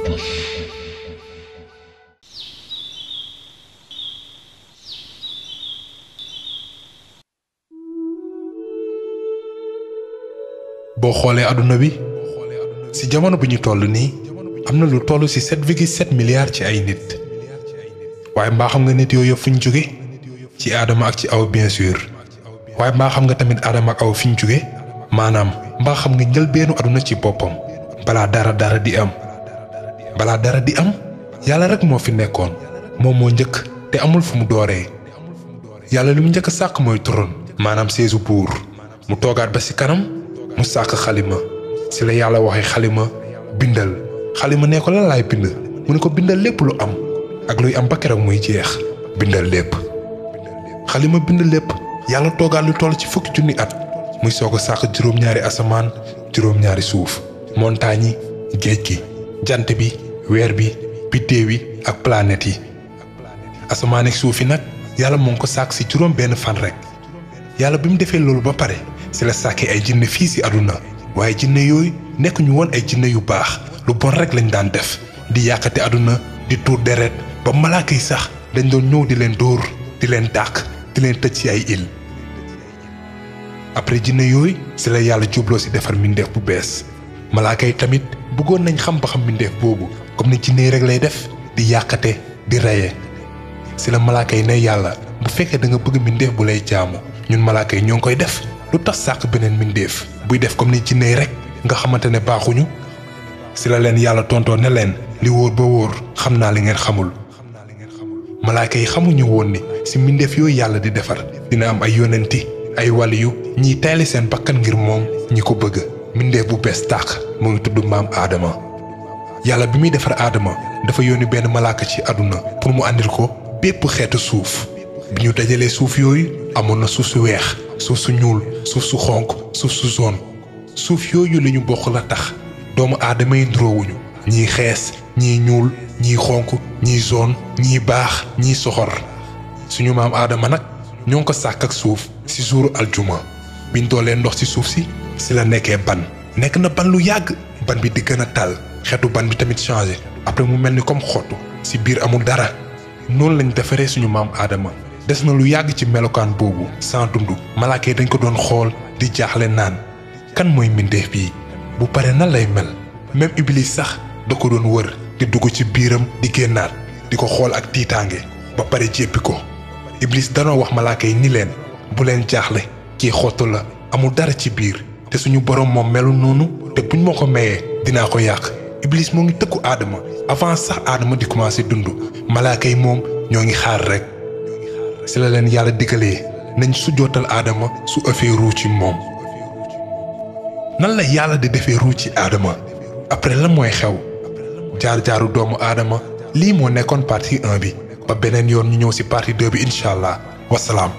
boo xoolee àdduna bi ci jamono bi ñu toll nii am na lu toll ci 7,7 milliards ci ay nit waaye mbaa xam nga nit yooyu yëpp fu ñu jóge ci aadama ak ci aw bien sûr waaye mbaa xam nga tamit aadama ak aw fi ñu jóge maanaam mbaa xam nga njëlbeenu àdduna ci boppam balaa dara di am yàlla rek moo fi nekkoon moom moo njëkk te amul fu mu dooree yàlla li mu njëkk a sàkk mooy trône maanaam seesu buur mu toogaat ba ci kanam mu sàkk xalima ci la yàlla waxee xalima bindal xalima ne ko lan laay bind mu ne ko bindal lépp lu am ak luy am ba keroog muy jeex bindal lépp xalima bind lépp yàlla toogaat lu toll ci 10,000 at muy soog a sàkk juróom-ñaari asamaan juróom-ñaari suuf montagne yi géej gi jant bi weer bi biddéew yi ak planètes yi asamaan ak suuf yi nag yàlla moo ngi ko sàkk ci juróom benn fan rek yàlla bi mu defee loolu ba pare ci la sàkkee ay jinne fii ci àdduna waaye jinne yooyu nekk ñu woon ay jinne yu baax lu bon rek lañ daan def di yàqate àdduna di tuur deret ba malaaka yi sax dañ doon ñëw di leen dóor di leen dàq di leen tëj ci ay île après jinne yooyu ci la yàlla jubloo ci defar mbindeef bu bees malaaka yi tamit bëggoon nañ xam ba xam mbindeef boobu comme ni jinne yi rek lay def di yàqate di reye ci la malaaka yi ne yàlla bu fekkee da nga bëgg mbindeef bu lay jaamu ñun malaaka yi ñoo ngi koy def lu tax sàkk beneen mbindeef buy def comme ni jinne yi rek nga xamante ne baaxuñu ci la leen yàlla tontoo ne leen li wóor ba wóor xam naa li ngeen xamul malaaka yi xamuñu woon ni ci mbindeef yooyu yàlla di defar dina am ay yonenti ay waliyu ñiy tayli seen bakkan ngir moom ñi ko bëgg mbindeef bu bees tàq mu ngi tudd maam aadama yàlla bi muy defar aadama dafa yónni benn malaaka ci àdduna pour mu àndil ko bépp xeetu suuf bi ñu dajalee suuf yooyu amoon na suuf su weex suuf su ñuul suuf su xonq suuf su zone suuf yooyu li ñu bokk la tax doomu aadama yi nduroowuñu ñii xees ñii ñuul ñii xonq ñii zone ñii baax ñii soxor suñu maam aadama nag ñoo ngi ko sàkk ak suuf ci jouru aljuma biñ doolee ndox ci suuf si ci la nekkee ban nekk na ban lu yàgg ban bi di gën a tàll xeetu ban bi tamit changé après mu mel ni comme xottu ci biir amul dara noonu lañ defaree suñu maam aadama des na lu yàgg ci melokaan boobu sans dund malaaka yi dañ ko doon xool di jaaxle naan kan mooy mbindeef bii bu pare nan lay mel même iblis sax da ko doon wër di dugg ci biiram di génnaat di ko xool ak tiitaange ba pare jéppi ko iblis danoo wax malaaka yi ni leen bu leen jaaxle kii xottu la amul dara ci biir te suñu borom moom melu noonu te buñ ma ko mayee dinaa ko yàq iblis moo ngi tëkku aadama avant sax aadama di commencer dund malaaka yi moom ñoo ngi xaar rek ci la leen yàlla digalee nañ sujjootal aadama su ëffee ruu ci moom nan la yàlla di defee ruu ci aadama après lan mooy xew jaar-jaaru doomu aadama lii moo nekkoon partie 1 bi ba beneen yoon ñu ñëw ci partie 2 bi incha allah wasalaam